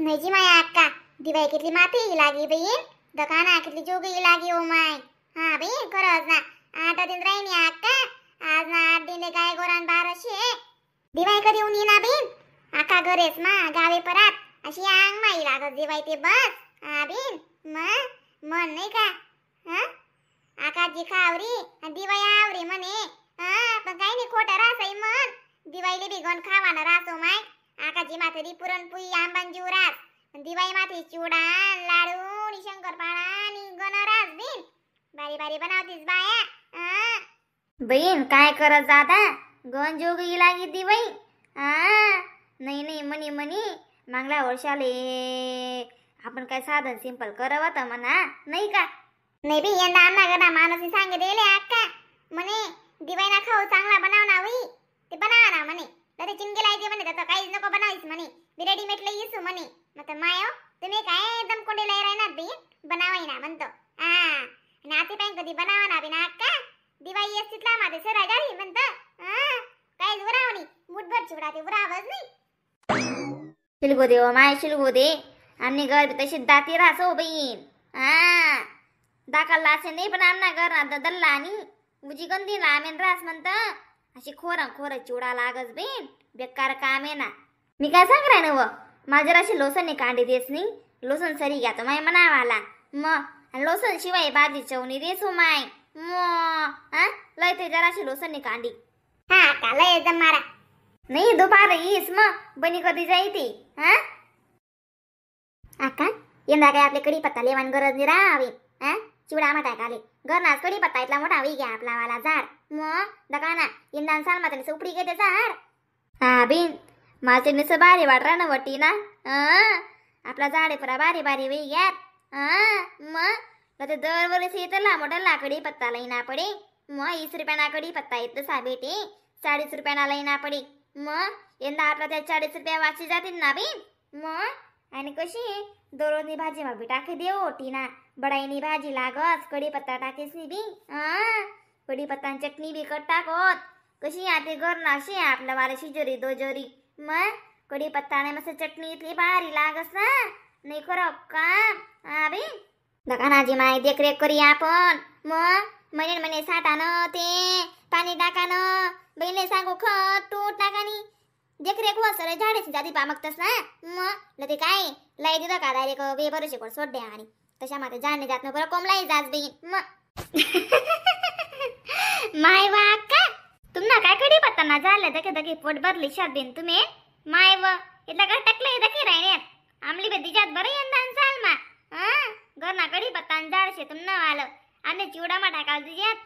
नाही जी माया अक्का दिवाळी कितली माथी लागी बहीण दकाना कितली जोगी लागी ओ my. हा बहीण खरंच ना 8 दिन राहिनी अक्का आज ना 8 दिन काय गोरान बारशे दिवाळी कधी येऊन येणार बहीण आका घरेस मा गावे परात अशी अंग माई लागत दिवाळी ते बस. हा बहीण मग मन नाही का हा आकाजी खावरी दिवाळी आवरी म्हणे. हा पण काही नाही खोटं रासाई मन दिवाळीले बी गण खावाना रासो my आकाजी माथेरी पुरणपोळी आंबांजीव रास दिवाळी माथे चिवडा लाडू नि शंकरपाळा नि गण रास बिन बारी बारी बनवतीस बाया. बहीण काय करत दादा गण जोगी लागी दिवाळी. हा नाही नाही म्हणी म्हणी मागल्या वर्षाले आपण काय साधन सिंपल करवत म्हणा नाही का. नाही बी यंदा आमना घरा माणूस सांगितले अक्का म्हणे दिवाळी ना खाऊ चांगला बनाव ना होई ते बनावा ना म्हणे तर चिंगे लायते म्हणे तर काहीच नको बनावीस म्हणे बी रेडीमेड लई येसू म्हणे. मग तर मायो तुम्ही काय दम कोंडे लय राहणार बी बनावाई ना म्हणतो. हा आणि आते पाहिजे कधी बनावा ना बी ना अक्का दिवाळी येस तिथला माझे सरा झाली म्हणतो. हा काहीच उराव नाही मुठभर चिवडा ते उरावच नाही. शिलगो दे ओ my शिलगो दे आमनी घर बी तशी दाती राहसो बहीण. हा दाखल असे नाही पण आमना घर दल्ला आणि उजी गंदी लामेन रास म्हणत अशी खोरा खोर चिवडा लागस बहीण बेकार काम आहे ना. मी काय सांग राय ना व माझ्या अशी लोसनने कांडी देस नाही लोसन सरी घ्या तर माय म्हणावाला मग लोसन शिवाय भाजी चवणी देसू my म हा लय ते जराशी लोसनने कांडी. हा का लय एकदम मारा नाही दुपार येईस मग बनी कधी जाई ती. हा आका यंदा काय आपले कढीपत्ता लेवान गरज नाही राहावी. हा चिवडा माटा काले घरनाच कढीपत्ता इतला मोठा होई घ्या आपला वाला झाड मग दकाना यंदा साल मात्र उपडी घेते झाड. हा बिन माझे निस भारी वाटरा ना वटी ना आपला झाडे पुरा भारी भारी होई घ्यात. हा मग ते दरवर्षी इथला मोठा लाकडी पत्ता लईना पडे मग 20 रुपयाना कढीपत्ता येत सा भेटे 40 रुपयाना लईना पडे मग यंदा आपला त्या 40 रुपया वाची जातील ना बिन मग. आणि कशी दररोजनी भाजी मा बी टाकी देऊ टीना बडाईनी भाजी लागस कढीपत्ता टाकीस नी बी. हा कढीपत्ता चटणी बी कट टाकत कशी आते घर नाशी आपलं वाला शिजोरी दोजोरी मग कढीपत्ता नाही मस्त चटणी इतली भारी लागस ना नाही खरं का. हा बी दकानाजी माय देखरेख करी आपण मग महिने महिने साठानं ते पाणी टाकानं बहिणीला सांगू खत तूट टाकानी देखरेख हो सर झाडेच जाती पामकतस ना मग ते काय लाई दिलं का डायरेक्ट वे भरोसे कोण सोड द्या आणि तशा मात्र जाणले जात नको कोंबलाई जाच बहीण मग. माय वा का तुम्हाला काय कडी पत्ता ना झालं दके दके पोट भरली शात बिन तुम्ही माय व इथला काय टाकलं दके राहिण्यात आमली बे दिजात बरं यंदा चाल मा. हा घरना कडी पत्ता झाडशे तुम्हाला आलं आणि चिवडा मा टाकाल तुझ्यात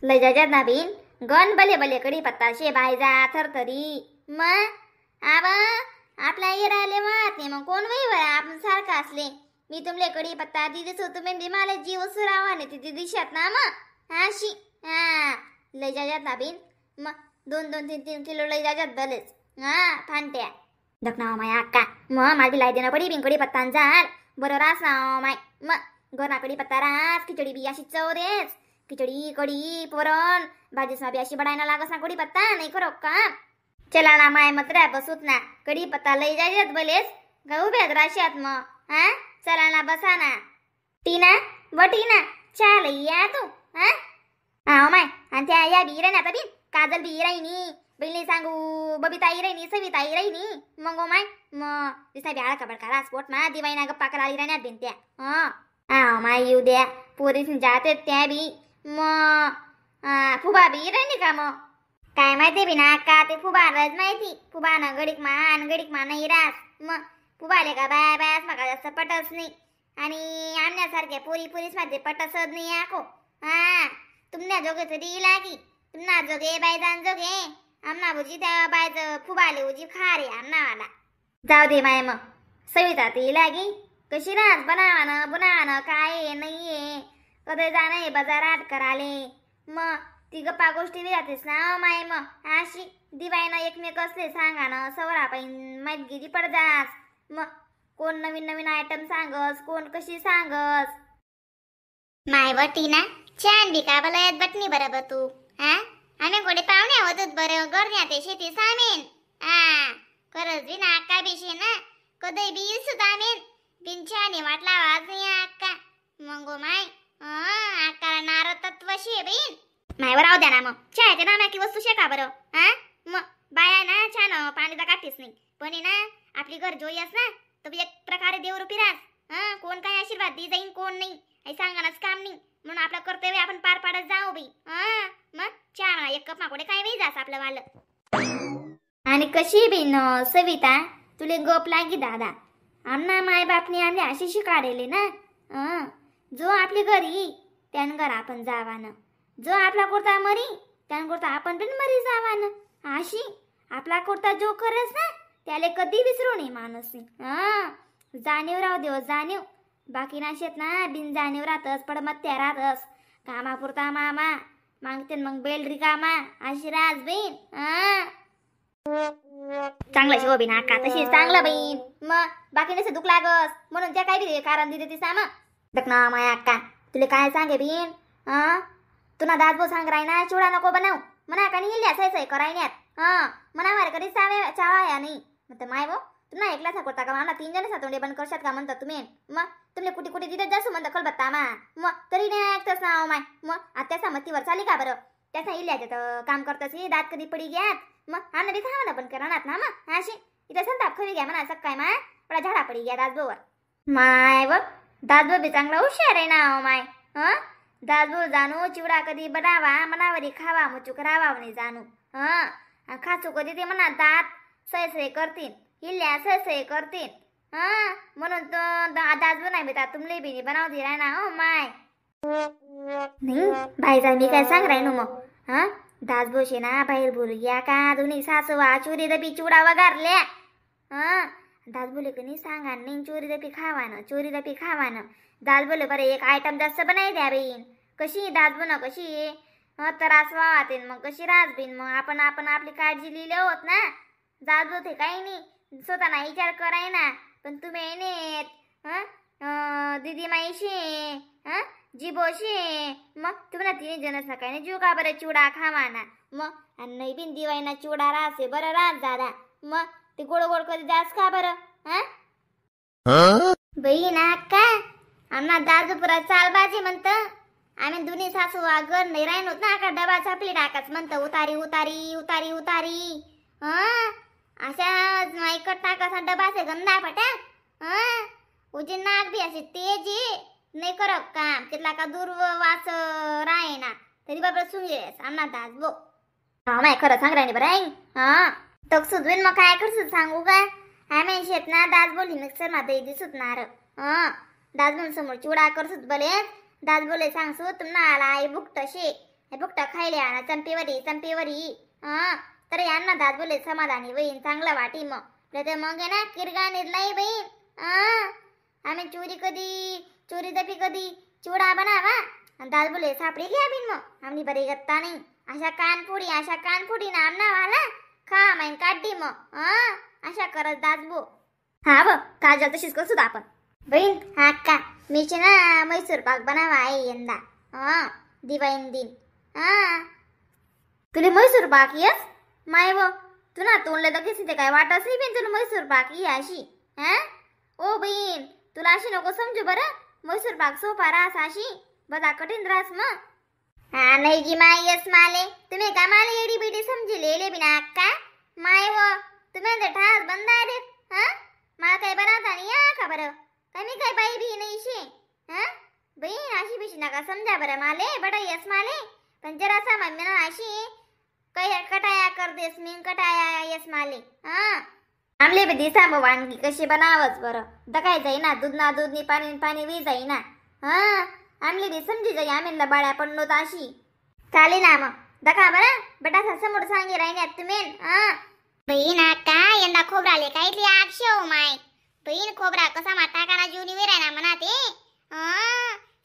लय जाजात ना बिन गण भले भले कडी पत्ता शे बायजा थरथरी मग आव आपल्या येराले वाहत नाही मग कोण वही वरा आपण सारखं असले मी तुमले कडी पत्ता दिदीसो तुम्ही बी मला जीव सुरावा नाही ती दिशात ना मग अशी. हा लय जाजात ना बिन मग 2 2 3 3 किलो लय जाजात भलेच. हा फांट्या दखना माय अक्का मग माझी लाई देणं पडी बिन कडी पत्ता झाल बरं रास ना माय मग घरना कडी पत्ता रास खिचडी बी अशी चव देस खिचडी कढी पुरण भाजीस बी अशी बडायना लागस ना कडी पत्ता नाही खरं का. चला ना माय मत्र्या बसूत ना कडी पत्ता लई जायत भलेस गहू भेद राशात मग. हा चला ना बसा ना टीना व टीना चाल या तू. हा हा माय आणि त्या या बी राहिना आता बिन काजल बी राहिनी बहिणी सांगू बबिता आई राहिनी सविता आई राहिनी मग माय मग दिसा बी आळा कबड करा स्पोट मा दिवाळी ना गप्पा करा राहण्यात बिन त्या. हा हा माय येऊ द्या पोरीस जाते त्या बी मग फुबा बी राहिनी का मग काय माहिती बी ना का ते फुबारच माहिती फुबाना गडीक मा आणि गडीक मा नाही रास मग फुबाले का बाय बायास माका जास्त पटच नाही आणि आमण्यासारख्या पोरी पोरीस मध्ये पटसच नाही आको. हा तुमना जोगे तरी लागी तुमना जोगे बायजान जोगे आमना भुजी त्या बायच फुबाले उजी खारे आमनावाला जाऊ दे माय मग सविता ती लागी कशी रास बनावानं बनावानं काय नाहीये कधी जाणं बाजारात कराले मग ती गप्पा गोष्टी जातेस ना माय मग अशी दिवाळीनं एकमेक असले सांगा ना सवरा पाहिन माहितगिरी पडदास मग कोण नवीन नवीन आयटम सांगस कोण कशी सांगस. माय बटीना छान बी का बलयत बटनी बरोबर तू. हा आम्ही कोणी पाहुणे होतच बरं गरण्या ते शेती सामेन. हा खरंच बी ना अक्का बिशी ना कधी बी येसू आम्ही बिन छाने वाटला आवाज नाही अक्का मंगो माय अक्काला नार तत्व शे बहीण मायवर राहू द्या ना मग चहाच्या नामाकी वस्तू शे का बरं हा मग बाया ना छान पाणी तर काठीच नाही पण आहे ना आपली घर जोई अस ना तर एक प्रकारे देवरूपी रास हा कोण काय आशीर्वाद दे जाईन कोण नाही आई सांगानाच काम नाही म्हणून आपलं कर्तव्य आपण पार पाडत जाऊ बाई. हा मग चहा म्हणा एक कप माकोडे काय वेळ जास आपलं वालं. आणि कशी बी न सविता तुले गप लागी दादा आमना माय बापनी आमले अशी शिकाडेले ना जो आपली घरी त्यान घर आपण जावानं जो आपला कुर्ता मरी त्यान कुर्ता आपण पण मरी जावानं अशी आपला कुर्ता जो करस ना त्याले कधी विसरू नये माणूस. हा जाणीव राहू देव जाणीव बाकी ना शेत ना बिन जाणीव राहतस पडमत्या राहतस कामापुरता मामा मागते मग बेल रिकामा अशी राज बहीण. हा चांगलं शिव बिन अक्का तशी चांगलं बहीण मग बाकी नसे दुख लागस म्हणून त्या काय बी कारण दिले ती सामा दक ना माया अक्का तुला काय सांगे बहीण. हा तुला दादबो सांग राय ना चिवडा नको बनव म्हणा का नाही असायचंय करायण्यात. हा म्हणा मारे कधी चावे चावाया नाही म्हणतं माय बो तुला एकला साकोडता का मला 3 जण सातोंडे बंद करशात का म्हणता तुम्ही मग तुमले कुठे कुठे तिथे जासू म्हणता खलबत्ता मा मग तरी नाही ऐकतच ना माय मग आत्याचा मतीवर चाली का बरं त्याचा इल्याच्यात काम करतास दात कधी पडी घ्यात मग हा नदी खावा ना पण करणार ना मग अशी इथं संताप खवी घ्या म्हणा सकाय मा पडा झाडा पडी घ्या दासभोवर माय व दासभो बी चांगला हुशार आहे ना माय. हं दासभो जाणू चिवडा कधी बनावा मनावरी खावा मुचूक राहावा म्हणे जाणू. हं खाचू कधी ते म्हणा दात सय सय करतील हिल्ल्या सय सय करतील. हं म्हणून तो दासभो नाही बेटा तुमले बी बनवती राह ना हो माय. नाही बाईचा मी काय सांग राय मग. हा दासभोशे ना बाहेर बोलू या का दोन्ही सासवा चोरी दबी चिवडा वगारल्या. हा दास बोले की नाही सांगा नाही चोरी दबी खावानं चोरी दबी खावानं दास बोले बरं एक आयटम जास्त बनाय द्या बहीण कशी दास बना कशी त्रास व्हावाते मग कशी रास बिन मग आपण आपण आपली काळजी लिहिले होत ना दास बोलते काही नाही स्वतः ना विचार कराय ना पण तुम्ही नेत हं दीदी माईशी हं जिबोशी मग तुम्हाला तिन्ही जण सकाळी जीव का बरं चिवडा खावाना मग आणि नाही बिन दिवाळीना चिवडा राहसे बरं राहत दादा मग ते गोड गोड कधी जास का बरं. हा बही ना का आमना दाजूपुरा चालबाजी म्हणत आम्ही दोन्ही सासू घर नाही राहिलो ना का डबा छापली टाकाच म्हणतं उतारी उतारी उतारी उतारी. हं अशा ऐकत टाकासा डबाचे गंदा फटा. हं उजी नाक बी अशी तेज नाही करत काम तिथला का दूर वास राहे ना तरी बाबा सुंगे आमना दास बो. हा माय खरं सांग राहिली बरं. हा तक सुधवीन मग काय करसू सांगू का आम्ही शेत ना दास बोली मिक्सर मध्ये दिसत नार. हा दास बोल समोर चिवडा करसूत बले दास बोले सांगसू तुम्हाला आला आई बुकट शे बुकट खायले आणा चंपेवरी चंपेवरी. हा तर यांना दास बोले समाधानी बहीण चांगला वाटी मग तर मग आहे ना किरगा निर्लाई बहीण. हा आम्ही चोरी कधी चोरी दबी कधी चिवडा बनावा आणि दास बोले सापडी घ्या बिन मग आम्ही बरी गत्ता नाही अशा कानफोडी अशा कानफोडी ना आमना वाला खा माईन काढी मग. हा अशा करत दासबो. हा ब काजल तशीच करसू आपण बहीण. हा का मीचे ना मैसूर पाक बनावा आहे यंदा. हा दिवाळीन दिन. हा तुला मैसूर पाक येस my व तू ना तोंडले लगेच ते काय वाटच नाही बिन तुला मैसूर पाक ये अशी. हा ओ बहीण तुला अशी नको समजू बरं मैसूर पाक सोपा रास अशी बदा कठीण रास मग. हा नाही जी माय येस माले तुम्ही का माले एडी बिडी समजिलेले बिना अक्का माय व तुम्ही तर ठास बंद रे. हा मला काय बनावता नाही या का बरं काय मी काय बाई बी नाही शे. हा बहीण अशी बिशी नका समजा बरं माले बडा येस माले पण जरासा मम्मी ना अशी काय कटाया कर देस मी कटाया येस माले. हा आमले बी दिसा मग वानगी कशी बनावच बरं दकाय जाईना दूध ना दूध नी पाणी पाणी we जाईना. हा आमले बी समजी जाई आम्ही बाळ्या पडलो तर अशी चालेल ना मग दका बरं बेटा समोर सांगे राहिण्यात तुम्ही. हा बहीण का यंदा खोबराले काय इथली आगशे हो माय बहीण खोबरा कसा मा टाकाना जीवनी वेराय ना म्हणा ते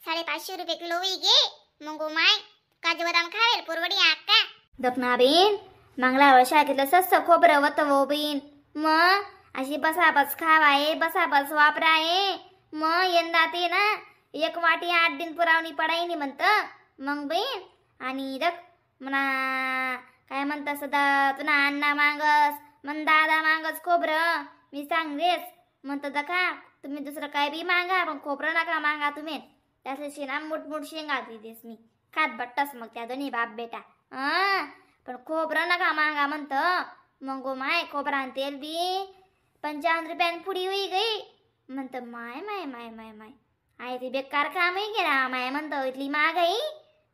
550 रुपये किलो we गे मग माय काजू बदाम खावेल पुरवडी आक्का दपना बहीण मागला वर्षा तिथलं स्वस्त खोबरं वत वो बहीण मग अशी बसाबस खावाये बसाबस वापराये मग यंदा ते ना एक वाटी 8 दिन पुरावणी पडायनी म्हणत मग बहीण. आणि दख म्हणा काय म्हणता सदा तुला अण्णा मागस मन दादा मागस खोबरं मी सांगेस म्हणतं दका तुम्ही दुसरं काय बी मागा पण खोबरं नका मागा तुम्ही. त्यासले शेणा मुठमुठ शेंगा देस मी खात बट्टस मग त्या दोन्ही बाप बेटा. हा पण खोबरं नका मागा म्हणतं. मग गो माय खोबरा आणि तेल बी 55 रुपयान पुडी होई गई. म्हणतं माय माय माय माय माय आहे ती बेकार काम आहे गेला माय. म्हणतं इथली महागाई.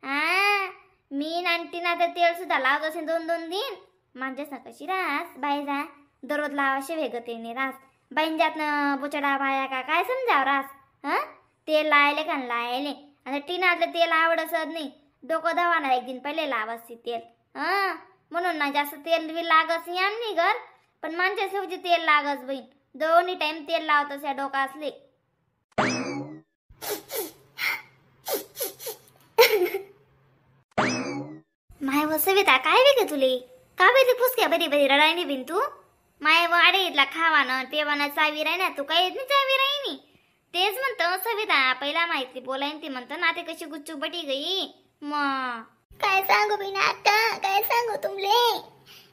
हा मी आणि ना तर तेल सुद्धा लावत असेल 2-2 दिन. माझ्याच ना कशी रास बाई जा दररोज लावाशे वेगते नाही रास बाईन जात ना बुचडा बाया का काय समजाव रास. हा तेल लायले का लायले आणि टिनातलं तेल आवड असत नाही. डोकं धवाना एक दिन पहिले लावासी तेल. हा म्हणून ना जास्त तेल बी लागस नाही आमनी घर पण माणसे सेवजी तेल लागस बहीण. दोन्ही टाइम तेल लावत असे डोका असले. माय व सविता काय वेग तुले का वेग फुसक्या बरी बरी रडायनी बिन तू. माय वाडे इथला खावानं पेवानं चावी राही ना तू काय येत नाही चावी राहिनी. तेच म्हणतं सविता पहिला माहिती बोलायन ती म्हणतं ना ते कशी गुच्चू बटी गई. मग काय सांगू बहीण आता काय सांगू तुमले.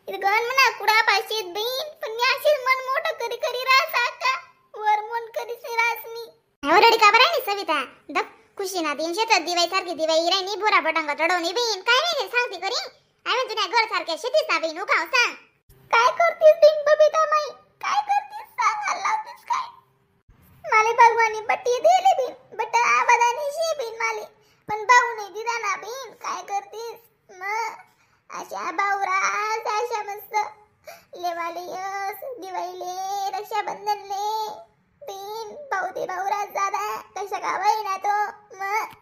गण म्हणा कुडा पाशीत बहीण पण मी अशीच मन मोठं करी करी रास आका वर मन करीच रास मी. रडी का बरं सविता दप खुशी ना दिन शेतात दिवाई सारखी दिवाई राहिनी बोरा पटांग चढवणी बहीण काय नाही सांगते करी. आम्ही तुझ्या घर सारख्या शेतीच ना बहीण उकाव सांग काय करतीस बहीण बबिता माई काय करतीस सांगायला लावतीस काय. माले भगवानी बट्टी दिली बहीण बट आबादानी शे बहीण माले पण भाऊ नाही दिला ना बहीण काय करतीस. मग अशा भाऊरास अशा मस्त लेवाले यस दिवाळीले रक्षाबंधनले बिन भाऊ ते भाऊरास दादा कशा गावाई ना तो. मग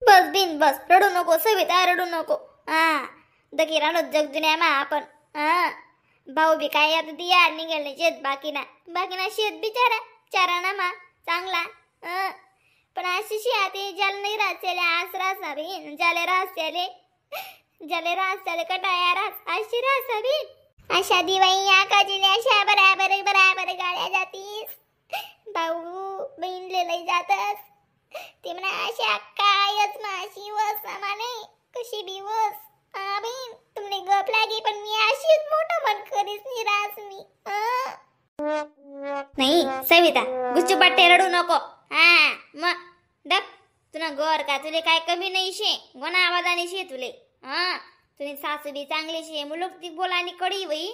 बस बिन बस रडू नको सविता रडू नको. हा दकी राहणो जग दुनिया मा आपण. हा भाऊ बी काय आता दिया निघेल नाही शेत बाकी ना बाकी ना शेत बिचारा चारा ना मा चांगला. पण अशी शी आते ज्याला नाही राहतेले आस रास ना बहीण ज्याले राहतेले ज्याले रास त्याले कटाया रास अशी रास बहीण. अशा दिवाळी या काजीने अशा बराबर बराबर गाड्या जातीस भाऊ बहीण लई जातस ते म्हणा अशा कायच माशी वस ना माने कशी बी वस. हा बहीण तुमने गप लागी पण मी अशीच मोठं मन करीस नाही रास मी. नाही सविता गुच्चू बट्टे रडू नको. हा मग डप तुला गोर का तुले काय कमी नाही शे गोना आवाजाने शे तुले. हा तुझी सासू बी चांगली शे मुलूक ती बोला आणि कडी वई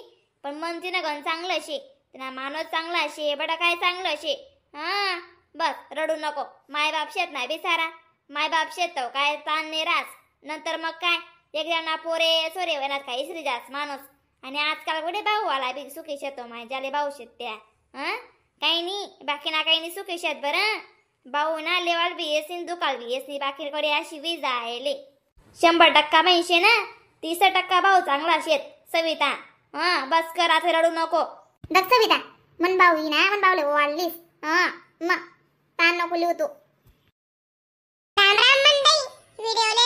पण मन तिनं गण चांगलं शे तिना मानव चांगला शे बडा काय चांगलं शे. हा बस रडू नको. मायबाप शेत नाही बिसारा मायबाप शेत तो काय ताण नाही रास नंतर मग काय एकदा ना पोरे सोरे वनात काय इसरी जास माणूस. आणि आजकाल कुठे भाऊ आला बी सुखी शेतो माय ज्याले भाऊ शेत त्या. हा काही नाही बाकी ना काही नाही सुखी शेत बरं भाऊ ना लेवाल बी येसीन दुकाल बी येसी बाकीकडे अशी वीज आहे ले 100% म्हैशे ना 30% भाऊ चांगला शेत सविता. हा बस कर आता रडू नको. दक सविता मन भाऊ ही ना मन भाऊले ओवाळलीस. हा मग ताण नको लिहू तू. राम राम मंडळी व्हिडिओले